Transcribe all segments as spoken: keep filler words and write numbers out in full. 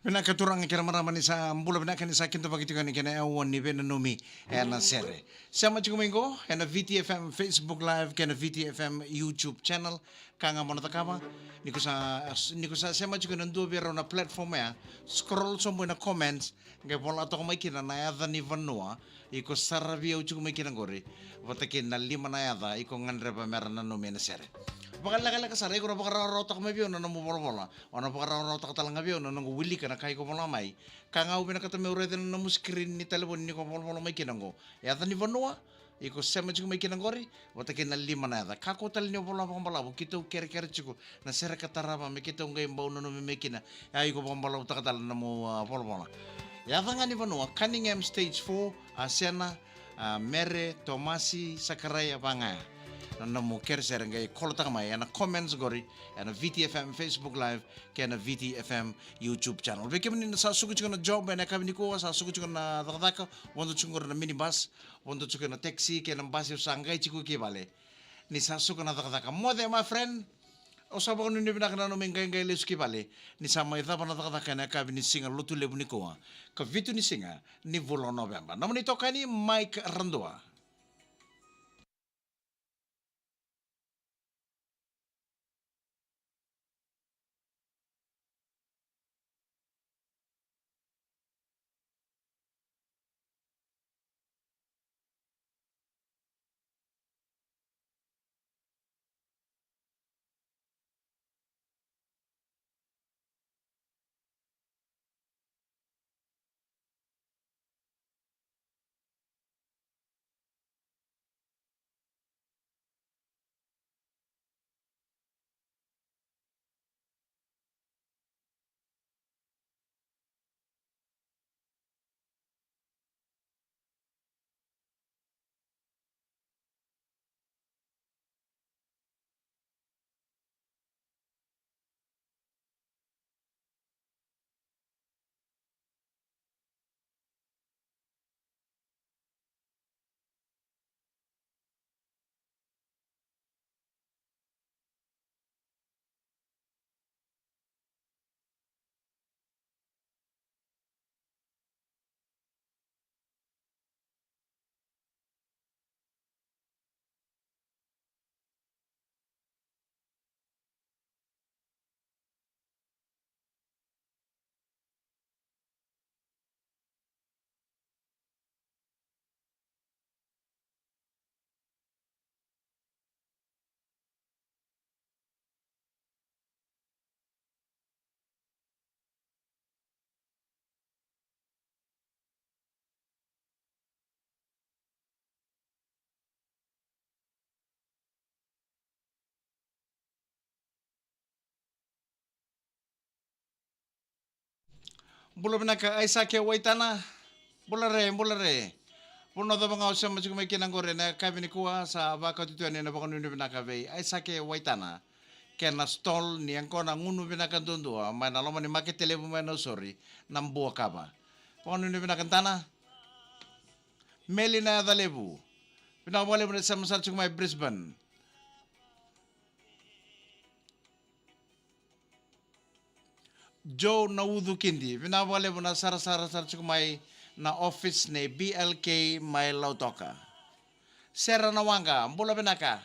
Vinaka turaga kei na marama, ni sa bula vinaka, ni sa kidavaki tiko yani kei na aua ni veinanumi ena sere. Sema tiko mai qo ena V T F M Facebook Live kei na V T F M YouTube channel. Ka ga mo na cakava, ni ko sa, ni ko sa sema tiko ena dua vei rau na platform ya, scroll sobu ena comments, qai vola toka mai kina na yaca ni vanua iko saravi au tiko mai kina qori, vata kei na lima na yaca iko gadreva mera nanumi ena sere. Vakalekaleka sara iko na vakarawarawataka mai vei au na nomu volavola, o na vakarawarawataka tale ga vei au na noqu wilika na ka iko vola mai. Ka ga au vinakata meu raica na nomu screen ni talevoni ni ko volavola mai kina qo. Yaca ni vanua iko sema tiko mai kina qori, vata kei na lima na yaca. Kakua tale ni o vola vakabalavu, keitou kerekere tiko na sere ka tarava me keitou qai bau nanumi mai kina. Ia iko vakabalavutaka tale na nomu, ah, volavola. Yaca ga ni vanua, Cunningham Stage four, Asena, ah, Mere, Tomasi, Sakaraia, Vagaya. Na nomu kerekere qai kolotaka mai ena comments qori ena V T F M Facebook Live kei na V T F M YouTube channel. Vei kemuni na sa suka tiko na job ena yakavi nikua, sa suka tiko na cakacaka, vodo tiko qori na minibus, vodo tiko na taxi kei na basi, o sa qai tiko ki vale. Ni sa suka na cakacaka. Moce, my friend, au sa vakanuinui vinaka na nomu iqaiqai lesu ki vale. Ni sa mai cava na cakacaka ena yakavi ni siga Lotulevu nikua, ka vitu ni siga ni vula o Noveba. Nomuni itokani, Mike Radua. Bula vinaka Aisake Waitana. Bula re, bula re. Vanua cava ga o sema tiko mai kina qori ena yakavi nikua, sa vakauta tu yani na vakanuinui vinaka vei Aisake Waitana kei na stall ni yaqona gunu vinaka duadua mai na loma ni makete levu mai Nausori, na Buakava. Vakanuinui vinaka Dana. Meli na yaca levu. Vinaka vakalevu na sema sara tiko mai Brisbane. Joe na Ucu Kidi, vinaka vakalevu na sarasara sara tiko mai na office nei B L K mai Lautoka. Sera na waqa, bula vinaka.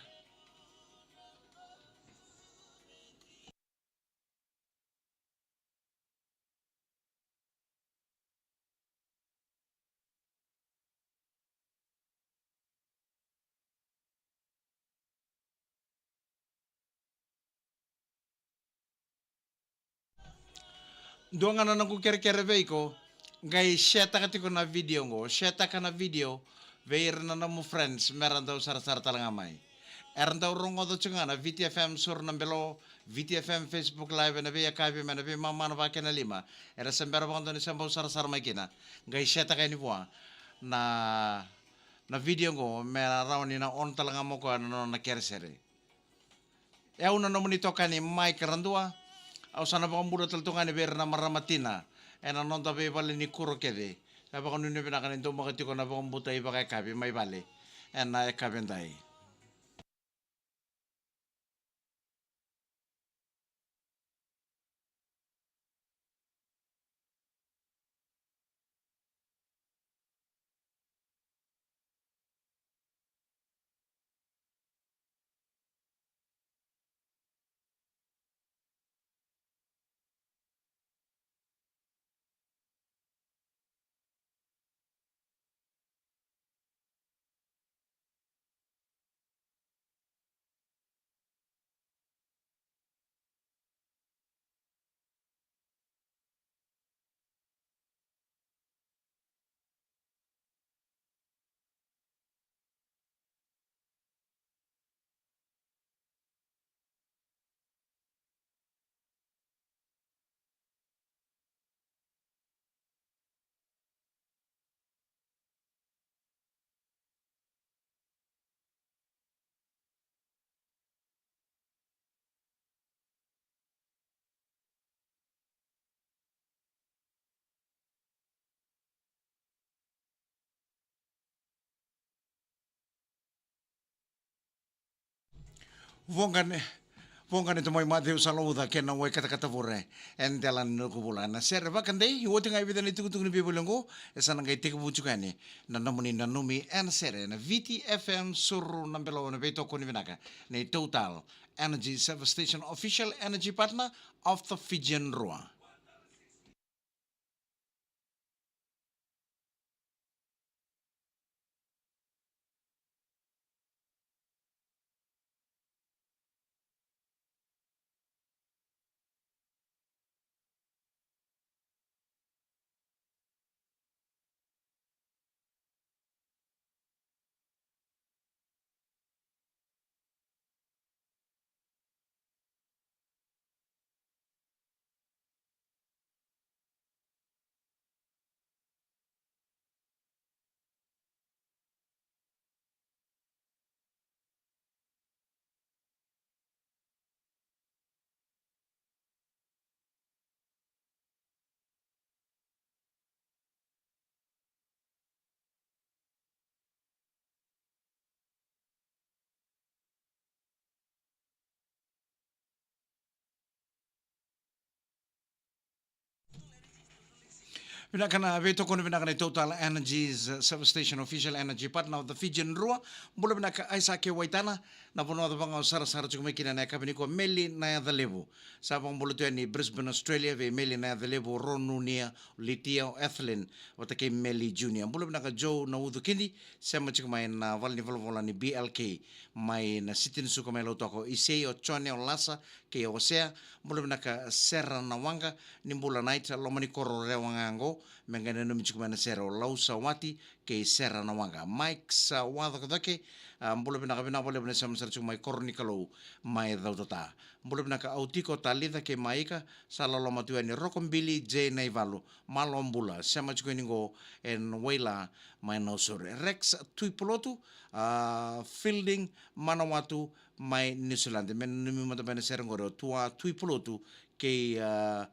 Dua ga na noqu kerekere vei iko, qai share-taka tiko na video qo, share-taka na video vei ira na nomu friends me ra dau sarasara tale ga mai. Era dau rogoca tiko ga na V T F M Suru na Belo, V T F M Facebook Live ena veiyakavi mai na veimama na va kei na lima. Era se bera vakadua ni se bau sarasara mai kina. Qai share-taka yani vua na, na video qo me na rawa ni na on tale ga mai o koya na nona kerekere. E au na nomuni itokani Mike Radua. Au sa na vakabula tale tu ga yani vei ira na marama tina ena noda veivale ni kuro kece. Sa vakanuinui vinaka ni daumaka tiko na vakabuta ivakayakavi mai vale ena yakavi edai. Voqa ni, voqa ni Tamai Maciu Salauca kei na wai katakata vure. E dela ni noqu vula na sere vakadei, oti ga e vica na itukutuku ni veivuke oqo, e sa na qai tekivu tiko yani na nomuni nanumi ena sere na Viti F M Suru na Belo, na veitokoni vinaka ni Total Energy Service Station, official energy partner of the Fijian Drua. Vinaka na veitokoni vinaka na Total Energies, uh, Service Station, official energy partner of the Fijian Drua. Bula vinaka Isaac Waitana, na vanua cava ga o sarasara tiko mai kina na yakavi nikua. Meli na yaca levu. Sa vakabula tu yani Brisbane, Australia, vei Meli na yaca levu, Ronunia, Litia, o Ethelyn, vata kei Meli Junior. Bula vinaka Joe na Ucukidi, sema tiko mai na vale ni volavola ni B L K, mai na siti ni suka mai Lautoka, o Isei, o Jone, o Lasa, kei Osea. Bula vinaka Sera na Waqa, ni bula Night, loma ni koro Rewa ga oqo, me qai nanumi tiko mai na sere o Lausa Wati, kei Sera na Waqa. Mike sa Wacokecoke, a, bula vinaka, vinaka vakalevu na sema sara tiko mai koro ni Kalou, mai Cautata. Bula vinaka Autiko, Talica kei Maika, sa loloma tu yani Rokobili, J Naivalu, malo bula, sema tiko yani oqo ena waila mai Nausori. Rex Tuipulotu, a, Fielding Manawatu, mai Niusiladi. Me nanumi mada mai na sere oqori o Tua Tuipulotu kei, a,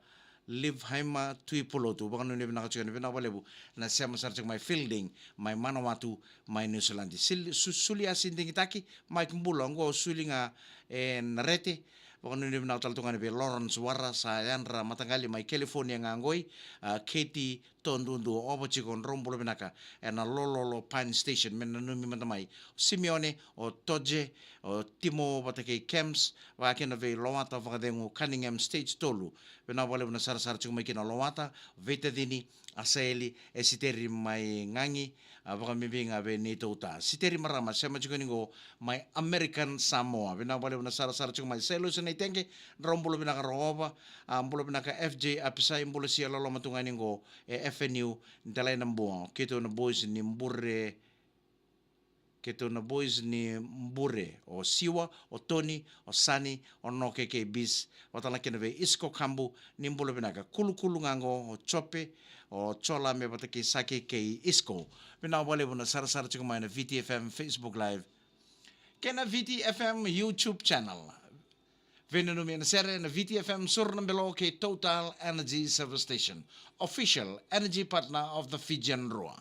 Livhaima Tuipulotu. Vakanuinui vinaka tiko yani, vinaka vakalevu na sema sara tiko mai Fielding, mai Manawatu, mai Niusiladi. Sil-, su-, Suliasi Digitaki, Mike bula, oqo o Suli ga e Narete. Vakanuinui vinaka tale tu ga yani vei Lawrence Wara, sa yadra mataqali mai California ga oqo, a, Katie Todudu, o Ova tiko, drau bula vinaka ena lololo Pine Station. Me nanumi mada mai o Simeone, o Toje, o Timo vata kei Kems, vaka kina vei Lowata Vakacegu, Cunningham Stage tolu. Vinaka vakalevu na sarasara tiko mai kina o Lowata, Veitacini, Asaeli, Esiteri mai Gagi, a, vakabibi ga vei neitou ta Siteri marama, sema tiko yani oqo mai American Samoa. Vinaka vakalevu na sarasara tiko mai Sailosi Naitege, drau bula vinaka Rokova, a, bula vinaka F J Apisai, bula sia loloma tu ga yani oqo e F N U, Delai na Bua, keitou na boys ni Bure, keitou na boys ni Bure, o Siwa, o Toni, o Sani, o Noke kei Bis, vata tale kina vei Isco Kabu, ni bula vinaka, Kulukulu ga oqo, o Jope, o Jola me vata kei Saki kei Isco. Vinaka vakalevu na sarasara tiko mai na V T F M Facebook Live kei na V T F M YouTube channel. Veinanumi ena sere na V T F M Suru na Belo kei Total Energy Service Station, official energy partner of the Fijian Drua.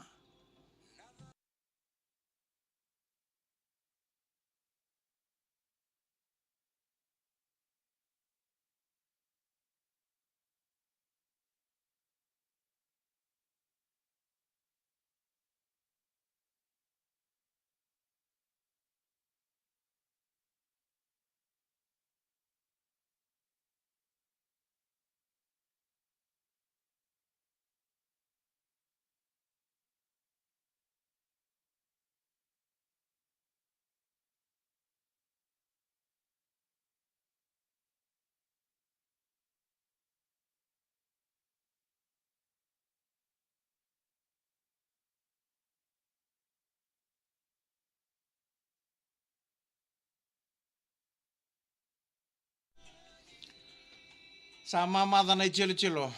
Sa mamaca na itilotilo.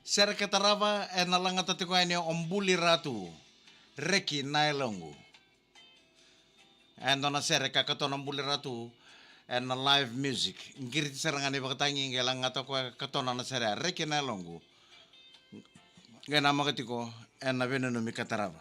Sere ka tarava ena lagata tiko yani o Buli Ratu, Reki na Yaloqu. E dua na sere ka katona o Buli Ratu ena live music. Qiriti sara ga na ivakatagi, qai lagata o koya, katona na sere ya, Reki na Yaloqu. Qai namaka tiko ena veinanumi ka tarava.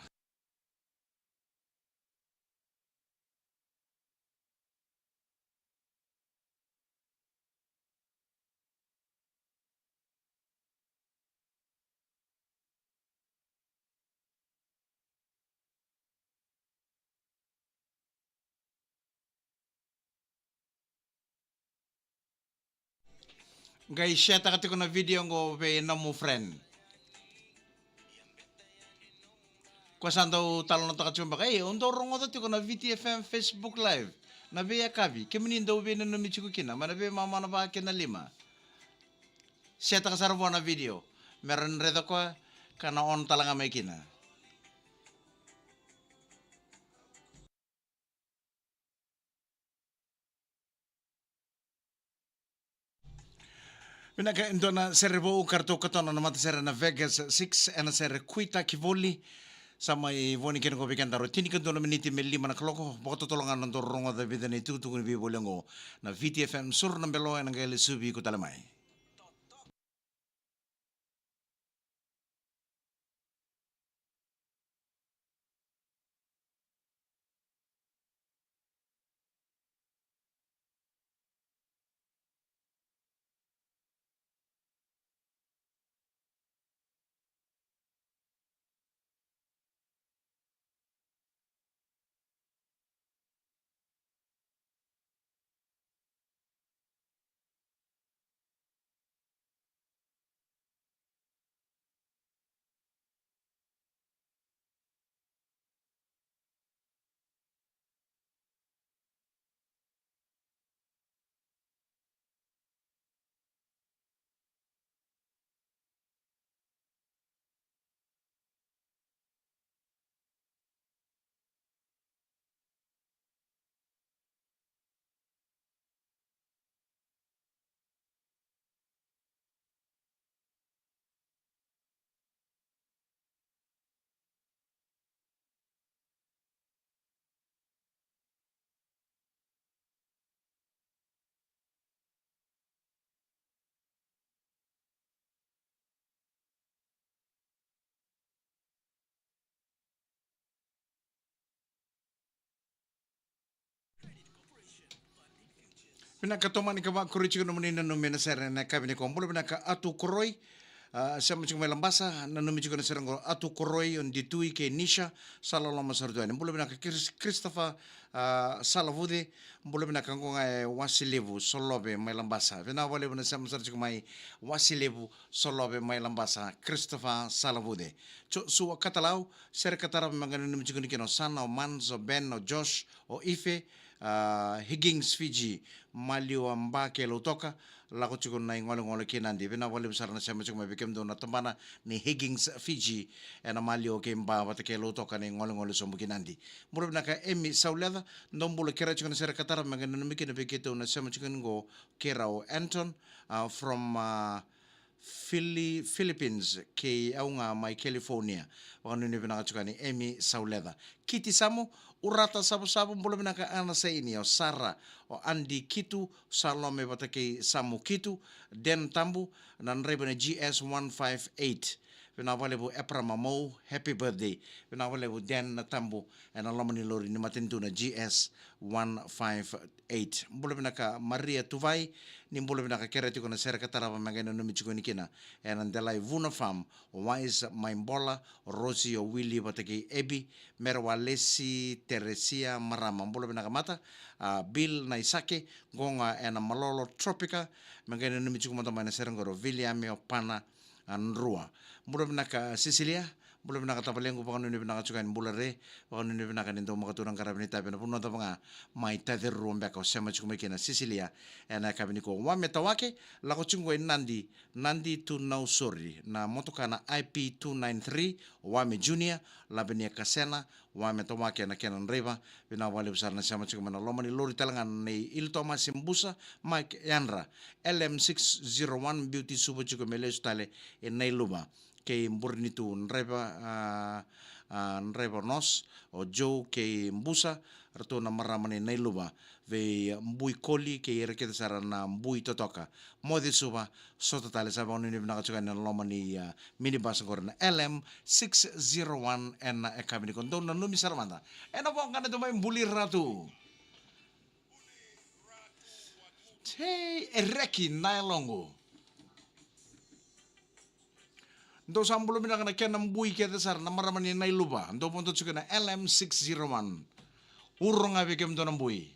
Qai share-taka tiko na video qo vei nomu friend. Ko sa dau talanoataka tiko beka, ei, au dau rogoca tiko na V T F M Facebook Live na veiyakavi, kemuni dau veinanumi tiko kina mai na veimama na va kei na lima. Share-taka sara vua na video me ra na raica koya ka na on tale ga mai kina. Vinaka, e dua na sere vou ka ratou katona na matasere na Vegas Six ena sere Kuitaki Voli. Sa mai vo ni kena qo vei kedaru, tinikadua na miniti me lima na kaloko. Vakatotolo ga na nodaru rogoca e vica na itukutuku ni veivoli oqo. Na V T F M, suru na belo, ena qai lesuvi iko tale mai. Vinaka, tomani ka vakuri tiko nomuni nanumi ena sere ena yakavi nikua. Bula vinaka Atu Koroi. A, sema tiko mai Labasa, nanumi tiko na sere qo Atu Koroi, o Ditui kei Nisha, sa loloma sara tu yani. Bula vinaka Chris-, Christopher, a, Salavuce. Bula vinaka, qo ga e Wasilevu Solove mai Labasa. Vinaka vakalevu na sema sara tiko mai Wasilevu Solove mai Labasa, Christopher Salavuce. Joshua Katalau, sere ka tarava me qai nanumi tiko ni kina o Sana, o Mans, o Ben, o Josh, o Ife, a, Higgins Fiji, maliwa Ba kei Lautoka, lako tiko na igolegole kei Nadi. Vinaka vakalevu sara na sema tiko mai vei kemudou na tabana ni Higgins Fiji, ena maliwa kei Ba vata kei Lautoka, na igolegole sobu kei Nadi. Bula vinaka Emi Sauleca, dou bula, kerea tiko na sere ka tarava me qai nanumi kina vei keitou na sema tiko ni qo, keirau Anton, a, from, a, Philly-, Philippines, kei au ga mai California. Vakanuinui vinaka tiko yani Emi Sauleca. Kiti Samu, Urata Savusavu, bula vinaka Ana Saini, o Sara, o Adi Kitu, Salome vata kei Samu Kitu, Den Tabu, na draiva na G S one five eight. Vinaka vakalevu Eprama Mou, happy birthday. Vinaka vakalevu Den Tabu, ena loma ni lori ni matanitu na G S one five eight. Bula vinaka Maria Tuvai, ni bula vinaka, kerea tiko na sere ka tarava me qai nanumi tiko ni kina ena delai Vuna Farm, o Wise mai Bola, o Rosi, o Wili vata kei Ebi, Mere Walesi, Teresia, marama. Bula vinaka Mata, a, Bill Naisake, qo ga ena Malolo Tropica, me qai nanumi tiko mada mai na sere qori o Viliame, o Pana, a, Drua. Bula vinaka Sisilia, Bula vinaka tavalequ, vakanuinui vinaka tiko yani Bula Re, vakanuinui vinaka ni dau maka tu na qaravi ni tavi ena vanua cava ga mai Taceru beka o sema tiko mai kina Sisilia. Ena yakavi nikua, Wame Tawake, lako tiko i Nadi, Nadi to Nausori, na motoka na I P two nine three, Wame Junior, Lavenia Kasena, Wame Tawake na kena draiva, vinaka vakalevu sara na sema tiko mai na loma ni lori tale ga nei Ili Tomasi Busa, Mike Yadra, L M six zero one, biuti Suva tiko me lesu tale e Nailuva. Kei Burenitu draiva, a, a, draiva nos, o Joe kei Busa, ratou na marama nei Nailuva, vei Bui Koli kei ira kece sara na Bui Totoka. Moce Suva, sota tale sa vakanuinui vinaka tiko yani na loma ni, a, minibus qori na L M six zero one ena yakavi nikua. Dou nanumi sara mada. Ena voqa na Domo i Buli Ratu. Tei, e reki na yaloqu. Dou sa bula vinaka na kena Bui kece sara na marama ni Nailuva. Dou vodo tiko na L M six zero one. Uro ga vei kemudou na Bui.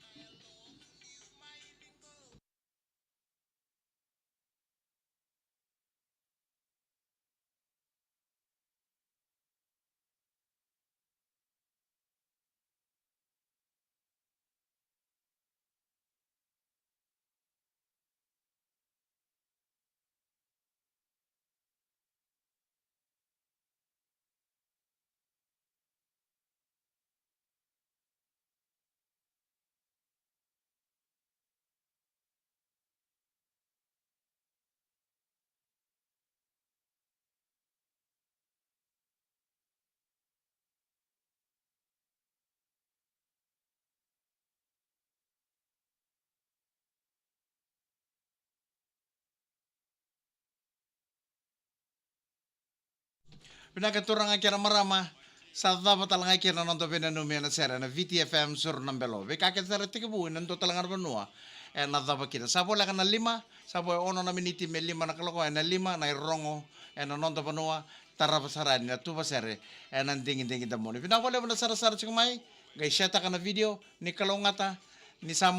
Vinaka turaga kei na marama, sa cava tale ga kina na noda veinanumi ena sere na V T F M Soro na Belo. Veika kece sara e tekivu ena dua tale ga na vanua ena cava kina. Sa voleka na lima, sa vo e ono na miniti me lima na kaloko, ena lima na irogo ena noda vanua, tarava sara yani na tuva sere ena digidigi damoni. Vinaka vakalevu na sarasara tiko mai, qai share-taka na video, ni kalougata, ni sa mo